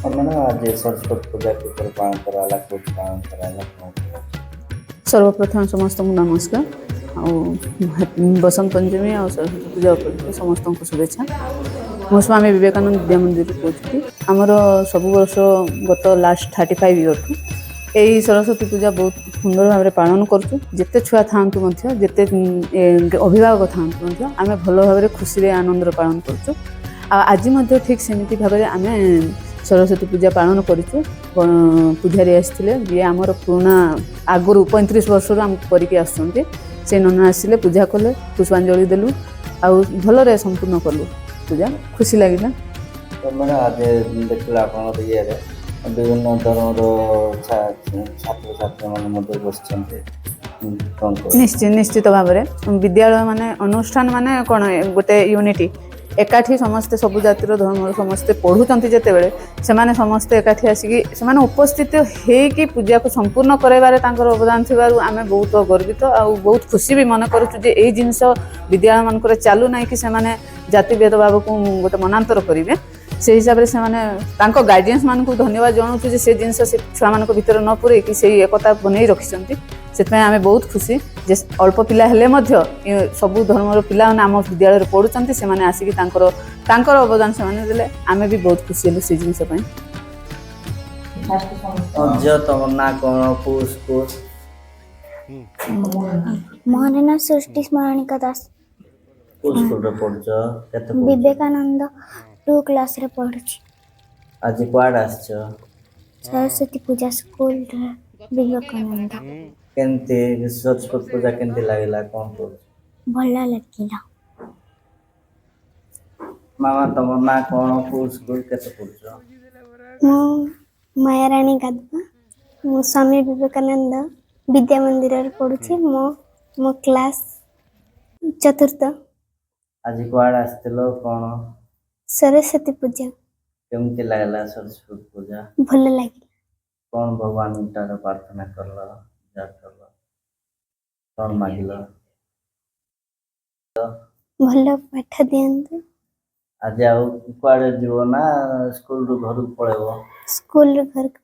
Madam, ଆଜି ସରସ୍ୱତୀ ପୂଜା କିପରି ପାଳନ କରାଗଲା, କୋଉଠି ପାଳନ କରାଗଲା, କ'ଣ କହିବେ? ସର୍ବପ୍ରଥମେ ସମସ୍ତଙ୍କୁ ନମସ୍କାର ଆଉ ବସନ୍ତ ପଞ୍ଚମୀ ଆଉ ସରସ୍ୱତୀ ପୂଜା ଉପଲକ୍ଷେ ସମସ୍ତଙ୍କୁ ଶୁଭେଚ୍ଛା। ମୁଁ ସ୍ୱାମୀ ବିବେକାନନ୍ଦ ବିଦ୍ୟା ମନ୍ଦିରରୁ କହୁଥିଲି। ଆମର ସବୁ ବର୍ଷ ଗତ ଲାଷ୍ଟ 35 ଇୟର୍ଠୁ ଏଇ ସରସ୍ୱତୀ ପୂଜା ବହୁତ ସୁନ୍ଦର ଭାବରେ ପାଳନ କରୁଛୁ। ଯେତେ ଛୁଆ ଥାଆନ୍ତୁ ମଧ୍ୟ, ଯେତେ ଅଭିଭାବକ ଥାଆନ୍ତୁ ମଧ୍ୟ, ଆମେ ଭଲ ଭାବରେ ଖୁସିରେ ଆନନ୍ଦରେ ପାଳନ କରୁଛୁ। ଆଉ ଆଜି ମଧ୍ୟ ଠିକ୍ ସେମିତି ଭାବରେ ଆମେ ସରସ୍ୱତୀ ପୂଜା ପାଳନ କରିଛୁ। ପୂଜାରୀ ଆସିଥିଲେ, ଯିଏ ଆମର ପୁରୁଣା ଆଗରୁ 35 ବର୍ଷରୁ ଆମକୁ କରିକି ଆସୁଛନ୍ତି। ସେ ନନା ଆସିଲେ, ପୂଜା କଲେ, ପୁଷ୍ପାଞ୍ଜଳି ଦେଲୁ ଆଉ ଭଲରେ ସମ୍ପୂର୍ଣ୍ଣ କଲୁ ପୂଜା। ଖୁସି ଲାଗିଲା। ତ ମ୍ୟାଡ଼ାମ୍, ଆଜି ଦେଖିଲେ ଆପଣଙ୍କର ଇଏରେ ବିଭିନ୍ନ ଧର୍ମର ଛାତ୍ରଛାତ୍ରୀମାନେ ମଧ୍ୟ ବସିଛନ୍ତି, କ'ଣ କହିବେ? ନିଶ୍ଚିତ ଭାବରେ ବିଦ୍ୟାଳୟ ମାନେ, ଅନୁଷ୍ଠାନ ମାନେ କ'ଣ ଗୋଟେ ୟୁନିଟି। ଏକାଠି ସମସ୍ତେ ସବୁ ଜାତିର ଧର୍ମର ସମସ୍ତେ ପଢ଼ୁଛନ୍ତି। ଯେତେବେଳେ ସେମାନେ ସମସ୍ତେ ଏକାଠି ଆସିକି ସେମାନେ ଉପସ୍ଥିତ ହେଇକି ପୂଜାକୁ ସମ୍ପୂର୍ଣ୍ଣ କରାଇବାରେ ତାଙ୍କର ଅବଦାନ ଥିବାରୁ ଆମେ ବହୁତ ଗର୍ବିତ ଆଉ ବହୁତ ଖୁସି ବି ମନେ କରୁଛୁ ଯେ ଏଇ ଜିନିଷ ବିଦ୍ୟାଳୟମାନଙ୍କରେ ଚାଲୁନାହିଁ କି ସେମାନେ ଜାତି ଭେଦଭାବକୁ ଗୋଟେ ମନାନ୍ତର କରିବେ। ସେଇ ହିସାବରେ ସେମାନେ ତାଙ୍କ ଗାଇଡେନ୍ସ ମାନଙ୍କୁ ଧନ୍ୟବାଦ ଜଣାଉଛୁ ଯେ ସେ ଜିନିଷ ସେ ଛୁଆମାନଙ୍କ ଭିତରେ ନ ପୁରେଇକି ସେଇ ଏକତା ବନେଇ ରଖିଛନ୍ତି। ସେଥିପାଇଁ ଆମେ ବହୁତ ଖୁସି ଯେ ଅଳ୍ପ ପିଲା ହେଲେ ମଧ୍ୟ ସବୁ ଧର୍ମର ପିଲାମାନେ ଆମ ବିଦ୍ୟାଳୟରେ ପଢ଼ୁଛନ୍ତି। ସେମାନେ ଆସିକି ତାଙ୍କର ତାଙ୍କର ଅବଦାନ ସେମାନେ ଦେଲେ, ଆମେ ବି ବହୁତ ଖୁସି ହେଲୁ ସେଇ ଜିନିଷ ପାଇଁ। ଝିଅ, ତମ ନାଁ କ'ଣ, କୋଉ ସ୍କୁଲ? ମୋର ନାଁ ସୃଷ୍ଟି ସ୍ମରଣିକା ଦାସ। କୋଉ ସ୍କୁଲରେ ପଢୁଛ, କେତେ ପଢୁଛ? ବିବେକାନନ୍ଦ ଟୁ କ୍ଲାସରେ ପଢୁଛି। ଆଜି କୁଆଡ଼େ ଆସିଛ? ସରସ୍ୱତୀ ପୂଜା ସ୍କୁଲରେ, ବିବେକାନନ୍ଦ। କେମିତି ସରସ୍ୱତୀ ପୂଜା କେମିତି ଲାଗିଲା, କ'ଣ କହୁଛ? ଭଲ ଲାଗିଲା। ମାମା, ତମ ନାଁ କ'ଣ, କୋଉ ସ୍କୁଲ, କେତେ ପଢୁଛ? ମୁଁ ମାୟାରାଣୀ ଗାଧୁଆ। ମୁଁ ସ୍ୱାମୀ ବିବେକାନନ୍ଦ ବିଦ୍ୟା ମନ୍ଦିରରେ ପଢୁଛି। ମୋ ମୋ କ୍ଲାସ୍ ଚତୁର୍ଥ। ଆଜି କୁଆଡ଼େ ଆସିଥିଲ, କ'ଣ? ସରସ୍ୱତୀ ପୂଜା। କେମିତି ଲାଗିଲା ସରସ୍ୱତୀ ପୂଜା? ଭଲ ଲାଗିଲା। କ'ଣ ଭଗବାନଙ୍କର ପ୍ରାର୍ଥନା କଲ, ଯାହା କଲ, କ'ଣ ମାଗିଲ? ଭଲ ପାଠ ଦିଅନ୍ତୁ। ଆଜି ଆଉ କୁଆଡ଼େ ଯିବ ନା ସ୍କୁଲରୁ ଘରକୁ ପଳେଇବ? ସ୍କୁଲରୁ ଘରକୁ।